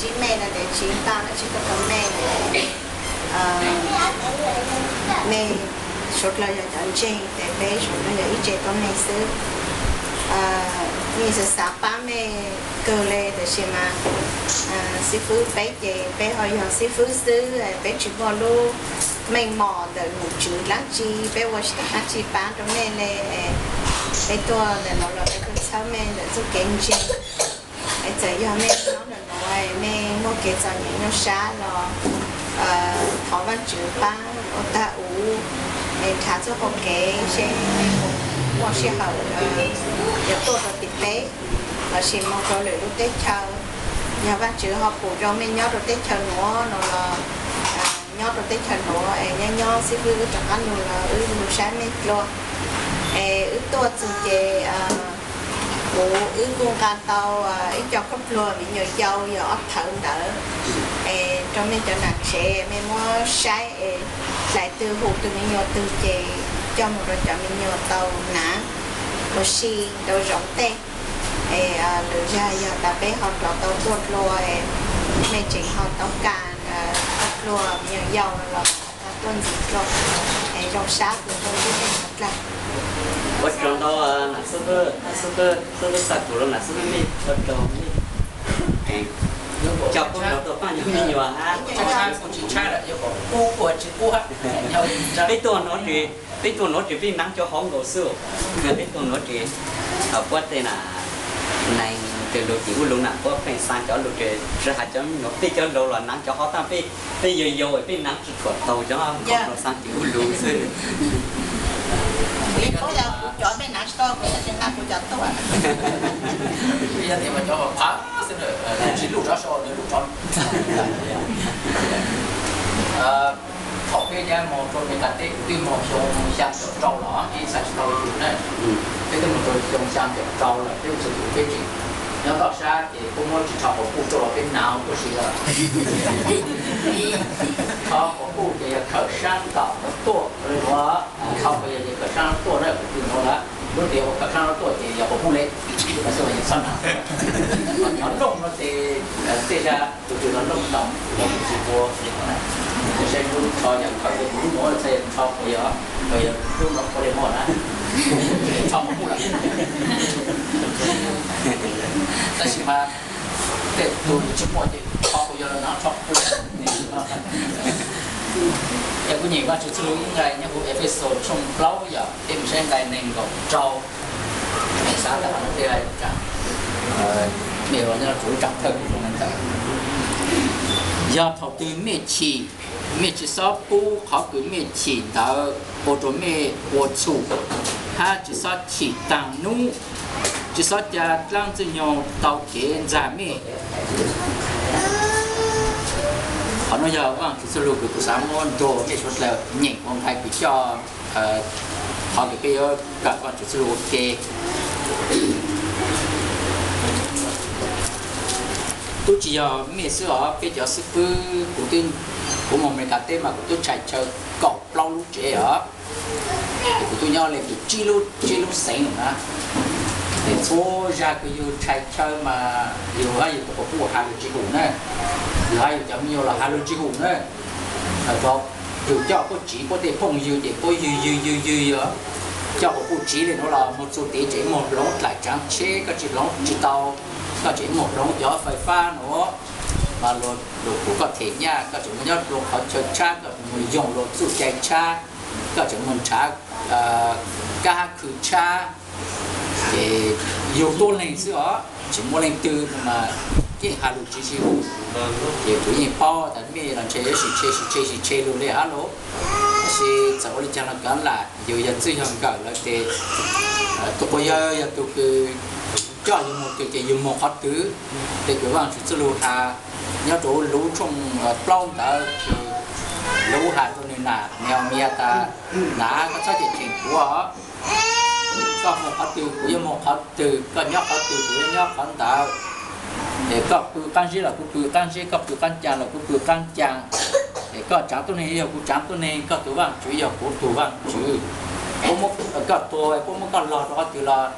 Tsis mej no ces tsis npaj dab tsi tuaj rau mej. Mej suav dlawg yog cov ntseeg ces peb suav dlawg yog ib tse tuab neeg xwb. Mej xav xav pab mej kawg le tab sis mas xib fwb peb ces peb ho yog xib fwb xwb, peb tsis muaj lub meej mom ntawm nom tswv dlaab tsi, peb ua tsis tau dlaab tsi pab rau mej le. Peb tuaj ntawm no los peb tuaj txhawb mej ntawm txuj kev ntseeg. Es txawm yog mej nyob ntawm no, mej muaj kev txom nyem nyuaj sab los thov Vaajtswv pab ua tag uv, es nrhav txuj hau kev seb mej puas muaj sij hawm yuav tuaj rau tim peb lossis moog rau lwm lub teb chaws. Yog Vaajtswv ho pum rau mej nyob rau teb chaws nuav no los nyob rau teb chaws nuav es nyob nyob xib fwb wb rov qaab lug los wb lug saib mej dlua. Es wb tuaj txug ces kuv wb kuj nqa tau ib co khaub dluag me nyuam yaus yog ob thawv ntawd, es rau mej cov nam tsev mej muab saib es hlais twg hu tug me nyuam twg ces coj moog rau cov me nyuam tau nav ua si rau zoov tej. Es lwm zag yog tas peb ho rov tau tuaj dlua, mej tseem ho tau kas khaub dluag me nyuam yaus los tuaj ntxiv dlua. Es zoo sab kws rau tib neeg dlaag. Ua tsaug ntau nam xib fwb, nam xib fwb, xib fwb Xab Kuv los nam xib fwb mej ua tsaug mej coj peb rov tuaj paab cov me nyuam hab. Peb tuaj nuav ces, peb tuaj nuav ces peb naav cov hov nkaus xwb. Peb tuaj nuav ces puab tej na, neeg tej lug tim ub lug na puab pheej xaa cov lug ces tsi has cov me nyuam, peb cov laug los naav cov hov taag, peb, peb yau yau peb naav tsi tshua tau cov lug xaa tim ub lug xwb. Cov mej naav tsi tau, kuv tsi nqa kuv cov tuaj. Yog tias mas cov phav xwb, tsi luj tsov sau, nws luj tsov. Thaum peb nyab moog rau Amelikas teb kuv twb moog xyoo xyaa caum rau los, ib xav tsis tau yus na. Peb twb moog rau xyoo xyaa caum rau lawm, peb ua txug tus peb tseem nyob toj sab ces puab muab tsis txhob quas puj rau los peb naav puab si lawm. Txhob quas puj ces yog khawm saab tom tuaj, txhob quas yog khawm saab tuaj na, kuv twb nuav lawm. Lub tias ua khawm saab tuaj ces yog quas puj le, xwb los yog txhob naav. Cov looj no ces tej zag tus twg los looj tau, tsis ua li no na. Saib lub tsho yog khawm yog tus lub nuav txhaj yog tsho quas yog, quas yog lub nuav quas le muag na, tsho quas puj lawm. Tab sis mas tej tug tsis muaj ces tsho quas yog los naav tsho quas puj. Yog kuv nyeem Vaajtswv txuj lug ib nqai nyob huv Efexus tshooj plaub yog peb mus saib nqai neeg nkaum rau. Mej xav tau qhov no tej hais tsaam, mej nyob tsuav tsaam thawj kuv zoo le ntawd. Yog thaum twg mej chim, mej tsis xob pub qhov kws mej chim ntawd ua rau mej ua txhum, hab tsis xob chim taag nub, tsis xob ca dlaab ntxwg nyoog tau kev ntxag mej. Qhov nuav yog Vaajtswv txuj lug kws kuv xav muab nrug mej suav dlawg nyeem ua nqai kws coj, qhov kws peb yuav kawm Vaajtswv txuj lug ua ke. Tub tsis yog mej xwb os, peb cov xib fwb, kuv, kuv moog Amelikas teb mas kuv tub tshais chaw kaum plaub lub tsev os. Kuv tub nyob le kws tsib lub, tsib lub xeev na. Es txhua zag kws yug tshais chaw mas yug hab yug tus quas puj has lug tsis hum na, yug hab yug cov me nyuam los has lug tsis hum na. Yug coj puab tsiv puab tej phooj ywg ces puab ywg ywg ywg ywg os. Coj quas puj tsiv le nuav los moog txug tid tseem muag hloov dlaim tsaav tsheb, koj tsis hloov tsis tau, koj tseem muag hloov cov fais fab nuav. Mas luag kuas koj them nyaj, koj tseem muaj nyob rua qhov chaw tshab, koj tseem muaj yoog luag txuj cai tshab, koj tseem muaj nrhav kab hab khw tshab, ces yug tuab leeg xwb os, tsis muaj leej twg mas yeej has lug tsis sib hum. Ces kuv yeej paub tas mej los ntshe yuav sim tshe sim tshe sim tshe lug le hab lauj. Tab sis txawm ua li caag los kav lam yug yog txwj yog nkawm lawm ces tus quas yawg yog tus kws coj yug moog twg ces yug moog qhov twg. Tej kws Vaajtswv txuj lug has nyob rua lub tshooj plaub ntawd, lug has rua nwg nam Nahemias tas, nam, koj txhob cem cheem kuv os. Koj moog qhov twg kuv yuav moog qhov twg, koj nyob qhov twg kuv yuav nyob qhov ntawd. Es koj pw qaab zib los kuv pw qaab zib, koj pw qaab caa los kuv pw qaab caa. Es koj tsaav tuab neeg yog kuv tsaav tuab neeg, koj tug Vaajtswv yog kuv tug Vaajtswv. Koj tuag puab muab koj log rua qhov twg los,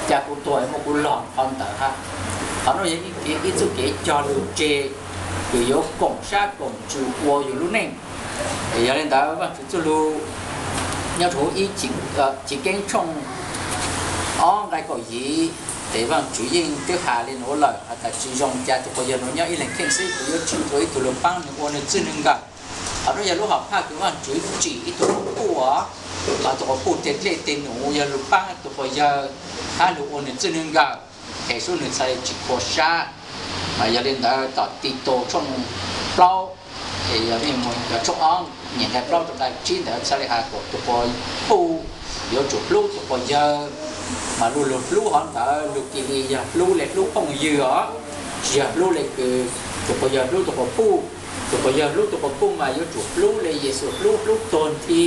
ca kuv tuag muab kuv log qhov ntawd hab. Qhov nuav yog ib txuj kev cog lug tseg kws yuav koom sab koom tswv ua yus lub neej. Yog li ntawd Vaajtswv txuj lug nyob rua ib Chiv Keeb tshooj ob nqai kaum yim, ces Vaajtswv yeej twb has le nuav lawm has tas tsi zoo ca tug quas yawg nuav nyob ib leeg kheej xwb, kuv yuav tsim dlua ib tug lug paab nwg ua nwg txwj nwg nkawm. Hov nuav yog lub hom phaj kws Vaajtswv tsim ib tug quas puj os, tug quas puj teg dlej teg num yog lug paab tug quas yawg hab lug ua nwg txwj nwg nkawm, es sub nwg txhaj le tsi khuv sab. Yog li ntawd tom Titus tshooj plaub, es yog tshooj ob nyem nqai plaub rua nqai tsib ntawd txhaj le has kom tug quas puj yuav tsum hlub tug quas yawg, mas lug lug hlub hov ntawd lug cia li yog hlub le hlub phooj ywg os, tsi yog hlub le kws tug quas yawg hlub tug quas puj. Tug quas yawg hlub tug quas puj mas yuav tsum hlub le Yexus hlub, hlub tuag nthi.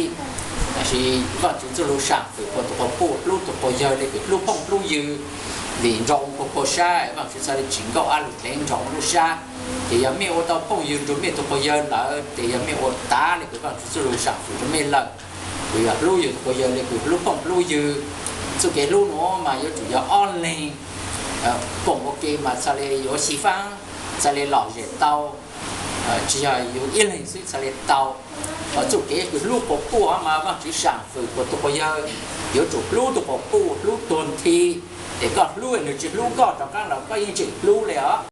Tab sis Vaajtswv txuj lug saam fwm kuas tug quas puj hlub tug quas yawg le kws hlub phooj hlub ywg, vim nrog ua khuv sab Vaajtswv txhaj le tsim nkauj ab lug pleev nrog ua lub sab. Ces yog mej ua tau phooj ywg nrug mej tug quas yawg lawm ces yog mej ua tav le kws Vaajtswv txuj lug saam fwm rua mej lawm. Kws yog hlub yug tug quas yawg le kws hlub phooj hlub ywg. Txuj kev hlub nuav mas yuav tsum yog ob leeg koom ua ke mas txhaj le yuav xyiv faab, txhaj le lom zem tau. Tsi yog yug ib leeg xwb txhaj le tau. Hos txuj kev kws hlub quas puj mas Vaajtswv saam fwm kuas tug quas yawg yuav tsum hlub tug quas puj hlub tuag nthi. Ces koj hlub nwg tsi hlub koj rov qaab los koj yeej tseem hlub le os.